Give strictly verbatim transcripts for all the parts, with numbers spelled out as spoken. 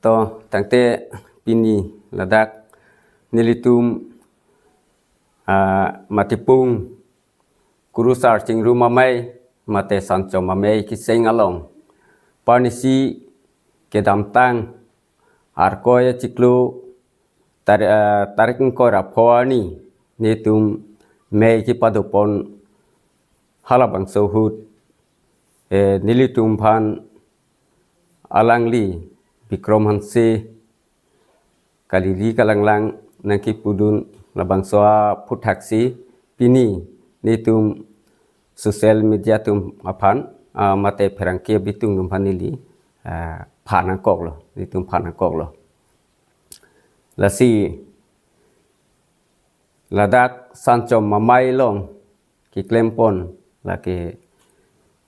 To, tangte pini ladak nelitum, ah, Matipung Kurusar Chingrum Amei mate Sanchom Amei kiseng along parnisi kedamtang Arkoi achiklo tar-, ah, tarik ingkoi ra pho arni netum mei kepadopon halabangso ahut, eh, nelitum aphan alangli Bikrom Hanse kalili kalanglang nangkipudun labangso aphuthaksi pini netum social media atum aphan, ah, mate pherangke bitung atum aphan neli, ah, phan nangkoklo, netum phan nangkoklo. Lasi ladak Sanchom Amei along keklempon lake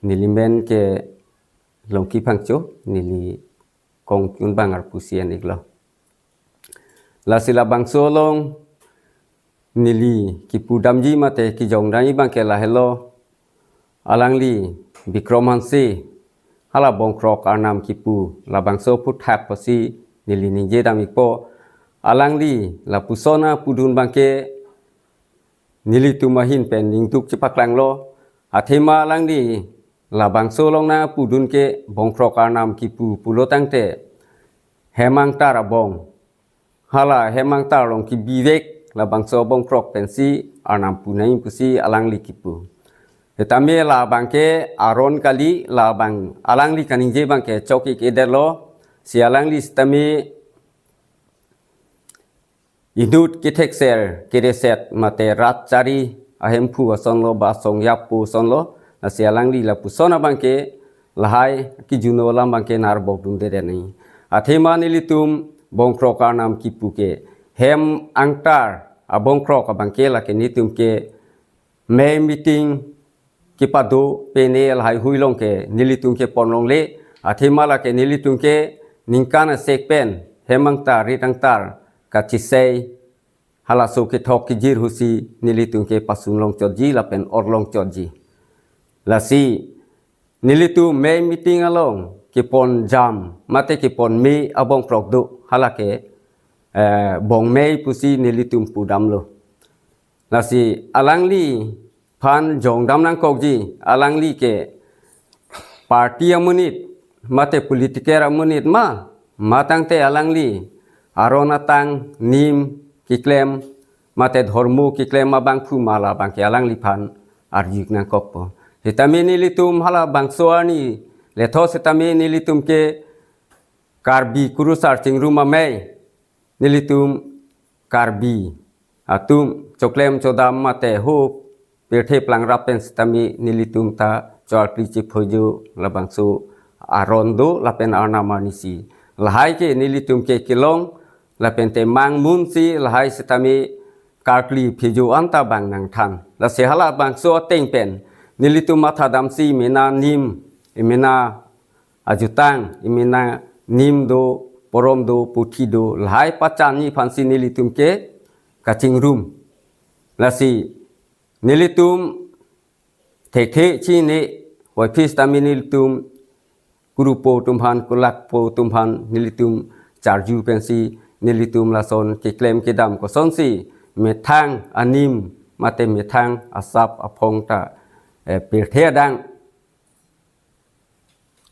nelimen ke Longki Phangcho, neli kongchun bang arpu si an-iklo. Lasi labangso along neli kipudamji mate kijongdamji abangke lahelo, alangli Bikrom Hanse hala Bongkrok Arnam kipu labangso aphuthak pusi neli ningjedam-ikpo. Alangli lapuson apudun abangke nelitum ahin pen ningduk chepaklanglo. Athema alangli labangso along nangpudun ke Bongkrok Arnam kipu pulo tangte hem angtar abong, hala hem angtar along kebivek labangso abongkrok pensi Arnam pu nangji pusi alangli kipu. Setame labangke aron kali, labang alangli kaningje abangke chok-ik-edetlo. Si alangli setame inut kethekser kereset mate rat chari ahemphu asonlo ba asong yapo asonlo. Lasi alangli lapuson abangke lahai kijuno alam abangke narbok dunde deni. Athema nelitum Bongkrok Arnam kipu ke hem angtar abongkrok abangke lake netum ke mei meeting kepado pene lahai hui along ke nelitum ke ponlongle. Athema lake nelitum ke ningkan asek pen hem angtar rit angtar kachisei halaso kethok kejir husi nelitum ke pasun longchotji lapen or longchotji. Lasi nelitum mei meeting along kepon jam mate kepon mei abongkrok do, halake, eh, bong mei pusi nelitum pudamlo. Lasi alangli aphan jongdam nangkokji, alangli ke party amonit mate political amonit ma, ma tangte alangli aron atang, nim keklem mate dhormo keklem abangphu ma labangke alangliphan arju-ik nangkokpo. Setame nelitum halabangso arni letho setame nelitum ke Karbi Kurusar Chingrum Amei, nelitum Karbi atum choklem chodam mate ho pirthe plangrap pen setame nelitum ta cho-arkli chephojo labangso aron do lapen arnam arnisi. Lahai ke nelitum ke kelong lapen te mangmunsi lahai setame karkli phojo anta bang nangthan. Lasi halabangso ateng pen nelitum mathadamsi mena nim, mena ajutang, mena nim do, porom do, puthi do, lahai pachanji aphansi nelitum ke kachingrum. Lasi nelitum thekthe chini office tame nelitum kurupo atum aphan, kulakpo atum aphan nelitum charju pensi nelitum lason keklem kedam kosonsi methang anim mate methang asap aphong ta, eh, pirthe adang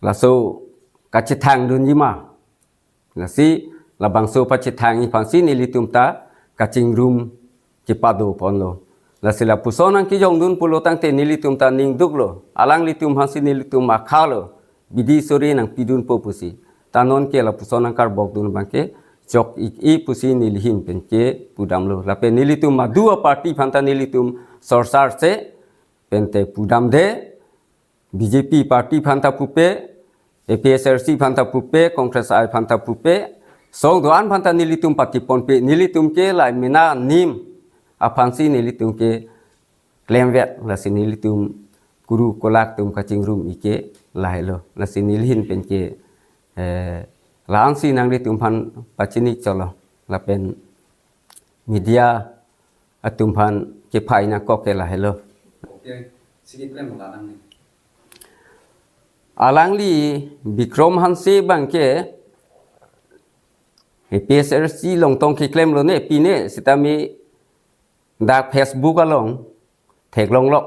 laso kachethang dunji ma. Lasi labangso pachethangji aphansi nelitum ta kachingrum kepado ponlo. Lasi lapuson nangkejongdun pulo tangte nelitum ta ningduklo. Alanglitum aphansi nelitum akhalo. Bidi sore nangpidunpo pusi. Ta non ke lapuson nangkarbokdun abangke chok-ik-e pusi nelihin pen kepudamlo. Lapen nelitum madu aparty aphan ta nelitum sorsarse pen te pudamde, B J P party aphan ta pupe, A P H L C aphan ta pupe, Congress I aphan ta pupe, song do-an aphan ta nelitum patiponpe, nelitum ke lahai mena nim aphansi nelitum ke klemvet, lasi nelitum kuru kulak atum kachingrum-ik ke lahailo, lasi nelihin pen ke, eh, la-ansi nanglitum aphan pachini cholo, lapen media atum aphan kephai nangkok ke lahelo. Okay, sige prem la nang ni. Alangli Bikrom Hanse abangke APHLC along tong keklemlo ne pine sitame dak Facebook along theklonglok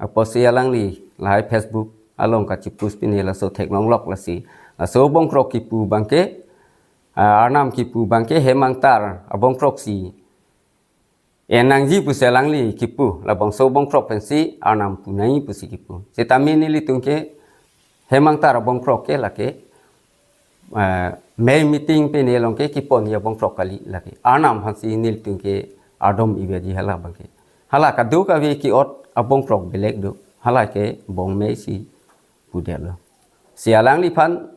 apotsi alangli lahai Facebook along kachipost pine laso theklonglok lasi laso bongkrok kipu abangke, ah, arnam kipu abangke hem angtar abongkrok si en nangji pusi alangli kipu, labangso bongkrok pensi arnam pu nangji pusi kipu. Sitame nelitum ke hem angtar abongkrok ke lake, eh, mei meeting pine along ke kepon abongkrok kali lake. Arnam aphansi nelitum ke ardom ibeji hala abangke. Hala kadokave ke-ot abongkrok belek do. Hala ke bong mei si pudetlo. Si alangliphan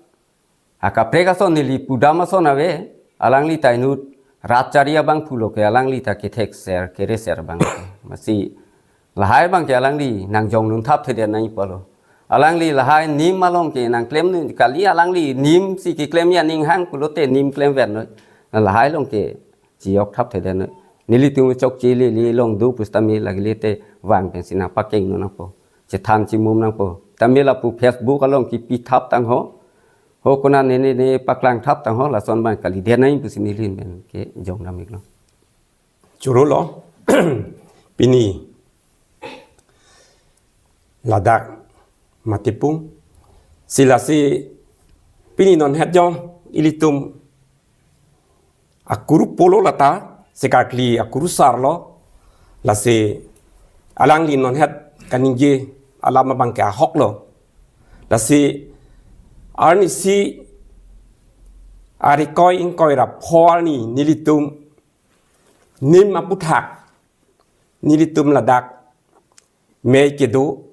akaprek ason neli pudam ason ave, alangli ta inut rat chari abang pulo ke alangli ta kethekser kereser abang. Masi lahai abangke alangli nangjong nunthap thedet nangji pulo. Alangli lahai NEEM along ke nangklemnoi kali, alangli NEEM si keklemji aning hang pulote NEEM klemvennoi. Lahai along ke chiyok thap thedennoi. Nelitum chokche lele along do pusitame lagile te vang pensi nangpakeng nangpo. Chethan chimum nangpo. Tame lapu Facebook along kipi thap tangho. Ho konane ne ne paklang thap tangho lason abang kalidet nangji pusi neli pen kejong dam-iklo. Chorolo. Pini ladak mati pung. Si lasi pini non het jong ilitum akuru pulo lata, sekarkli akurusarlo, lasi alangli non het kaningje alam abangke ahoklo. Lasi arnisi arikoi ingkoi ra pho arni nelitum NEEM aputhak nelitum ladak mei kedo.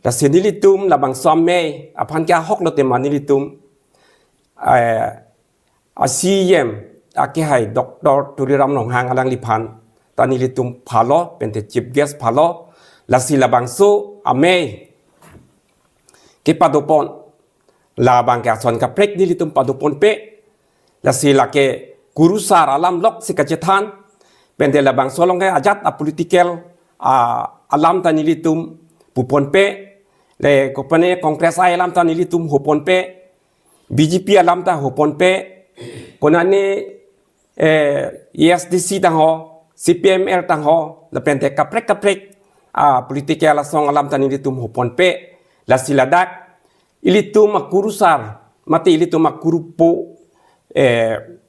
Lasi nelitum labangso amei aphan ke ahoklo tema nelitum, eh, a CEM akehai Doctor Tuliram Ronghang alangliphan ta nelitum phalo, pente chief guest phalo, lasi labangso amei kepadopon, labangke ason kaprek nelitum padoponpe, lasi lake kurusar alam lok si kachethan, pente labangso along ke ajat a political, a, alam ta nelitum puponpe, le kopane Congress ai alam ta nelitum hoponpe, BJP alam ta hoponpe, konane, eh, ASDC tangho, CPML tangho, lapente kaprek kaprek, ah, political asong alam ta nelitum hoponpe, lasi ladak ilitum akurusar, mate ilitum akurupo, eh,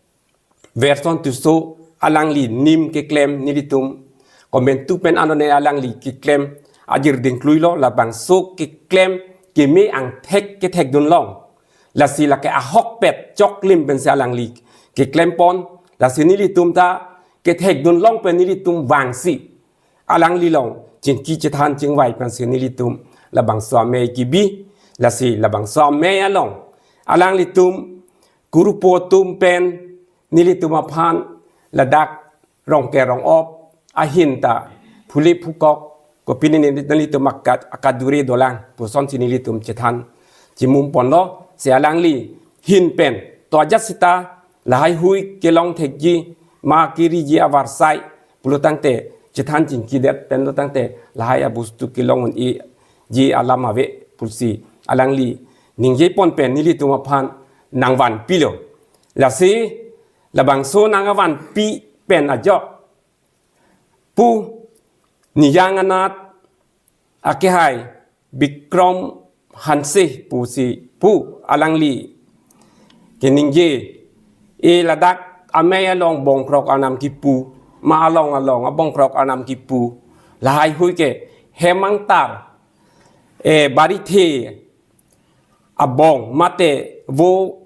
Welson Tisso alangli NEEM keklem nelitum komantu pen anone alangli keklem ajir dingkluilo, labangso keklem keme angthek kethekdun long. Lasi lake ahokpet choklim pensi alangli keklempon, lasi nelitum ta kethekdun long pen nelitum vangsi alangli along chingki chethan chingvai pensi nelitum labangso amei kebi, lasi labangso amei along alanglitum kurupo atum pen nelitum aphan ladak rongke rong-op ahin ta phule phukok, kopine neli, nelitum akat, akadure dolang pusonsi nelitum chethan chimum ponlo, si alangli ahin pen to ajat sita lahai hui kelong thekji ma keriji avarsai pulo tangte chethan chingkidet pen lo tangte lahai abostu kelong un-eji alam ave pusi alangli ningje pon pen nelitum aphan nangvanpilo. Lasi labangso nangvanpi pen ajok pu niyang anat akehai Bikram Hanse pusi pu alangli keningje, e ladak amei along bongkrok arnam kipu, ma along along abongkrok arnam kipu, lahai hui ke hem angtar, e barithe abong mate vo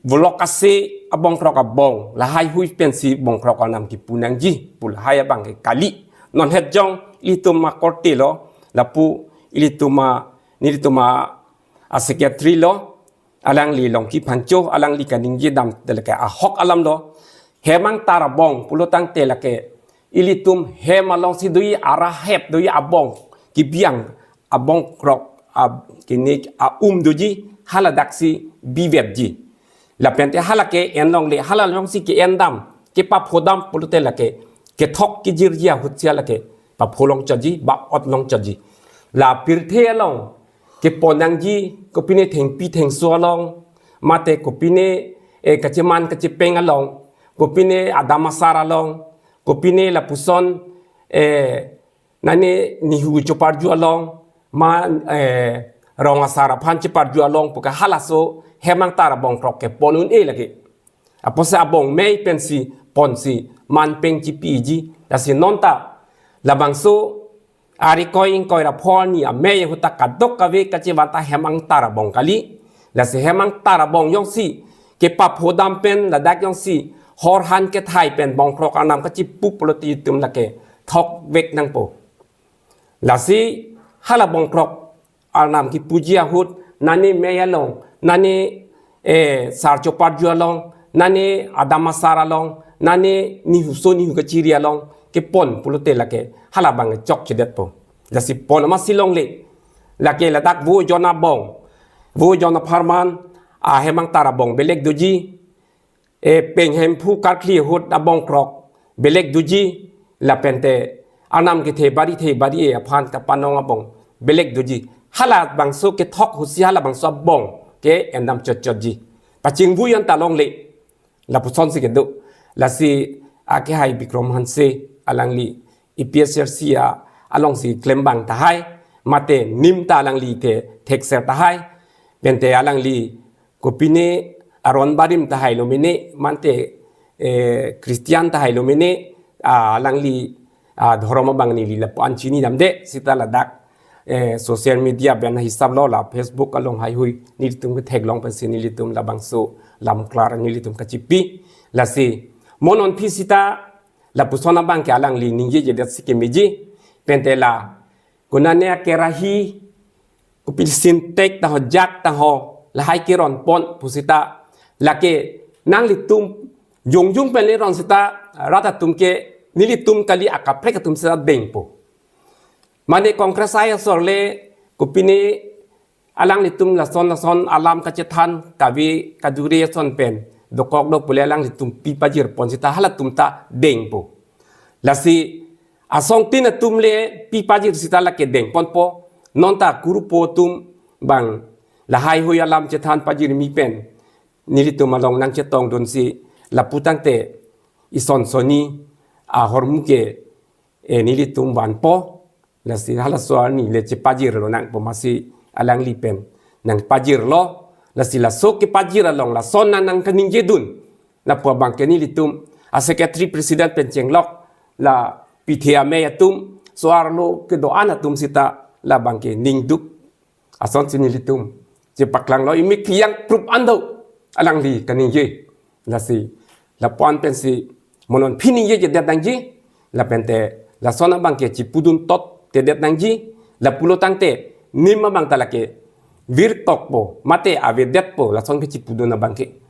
volok ase abongkrok abong, lahai hui pensi bongkrok arnam kipu nangji pu lahai abangke kali. Non het jong ilitum akorte lo, lapu ilitum a, nelitum a secretary lo, alangli Longki Phangcho, alangli kaningje dam deleke ahok alam lo, hem angtar abong pulo tangte lake ilitum hem alongsi doji, arahep doji abong, kebi ang abongkrok, ab, kini aum doji, haladaksi bivetji. Lapente hala ke-en longle, hala alongsi ke-en dam, kepapho dam pulote lake kethok kejirji ahutsi lake papho longchotji, ba-ot longchotji. La pirthe along kepon nangji, kopine thengpi thengso along, mate kopine eh, kacheman kachepeng along, kopine adam asar along, kopine lapuson, eh, nane nihu choparju along, ma, eh, rong asar aphan cheparju along pu ke halaso hem angtar abongkrok kepon un-e lake. Apotsi abong mei pensi ponsi manpeng chipiji, lasi nonta labangso arikoi ingkoi ra pho arni amei ahut ta kadokave kachevan ta hem angtar abong kali. Lasi hem angtar abong jongsi kepaphodam pen ladak jongsi horhan kethai pen bongkrok arnam kachipu pulote itum lake thokvek nangpo. Lasi hala bongkrok arnam kipuji ahut, nane mei along, nane, eh, sar choparju along, nane adam asar along, nane nihuso nihu kachiri along kepon pulote lake hala abang chokchedetpo. Lasi pon amatsi longle. Lake ladak vo jon abong, vo jon apharman, ahem angtar abong belek doji, eh, peng Hemphu karkli ahut abongkrok belek doji, lapente arnam kethe bari the bari-e aphan kapanong abong belek doji. Hala bangso kethok ahutsi hala bangso abong ke-endam chotchotji. Pachingvui anta longle. Lapusonsi kedo. Lasi akehai Bikram Hanse alangli A P H L C a alongsi klembang tahai, mate NEEM ta alangli te thekser tahai, pente alangli kopine aron barim tahai lo mene, mante, eh, Christian tahai lo mene, ah, alangli, ah, dhorom abang neli lapu-an chinidamde, sita ladak, eh, social media pen hisap lo la Facebook along haihui nelitum ketheklong pensi nelitum labangso lamklar nelitum kachipi. Lasi mo non aphi sita lapuson abang ke alangli ningjejedetsi kemeji, pente la konane akerahi, kopi Sintex taho, jug taho, lahai keronpon pu sita lake nanglitum jongjung pen le ron sita rat atum ke nelitum kali, akaprek atum sita dengpo. Mane Congress ai asor le kopine alanglitum lason lason alam kachethan kave kajuri ason pen dokok do pule alanglitum pi pajirpon sita halatum ta dengpo. Lasi asongtin atum le pi pajir sita lake dengponpo. Nonta kurupo atum abang lahaihui alam chethan pajirmi pen nelitum along nangchetongdunsi lapu tangte ison sonni ahormu ke, eh, nelitum vanpo. Lasi halaso arni le chepajirlo nangpo, amatsi alangli pen nangpajirlo. Lasi laso kepajir along lason nang nangkaningjedun. Lapu abang ke nelitum a secretary president pen chenglok la pithe amei atum, so-arlo kedo-an atum sita labang ke ningduk asonsi nelitum chepaklanglo, imi kiyang prup ando alangli kaningje. Lasi lapu-an pensi mo non aphi ningjejedet nangji, lapente lason abang ke chipudun tottedet nangji. Lapulo tangte NEEM abang ta lake virtokpo mate avedetpo lason kechipudun abang ke.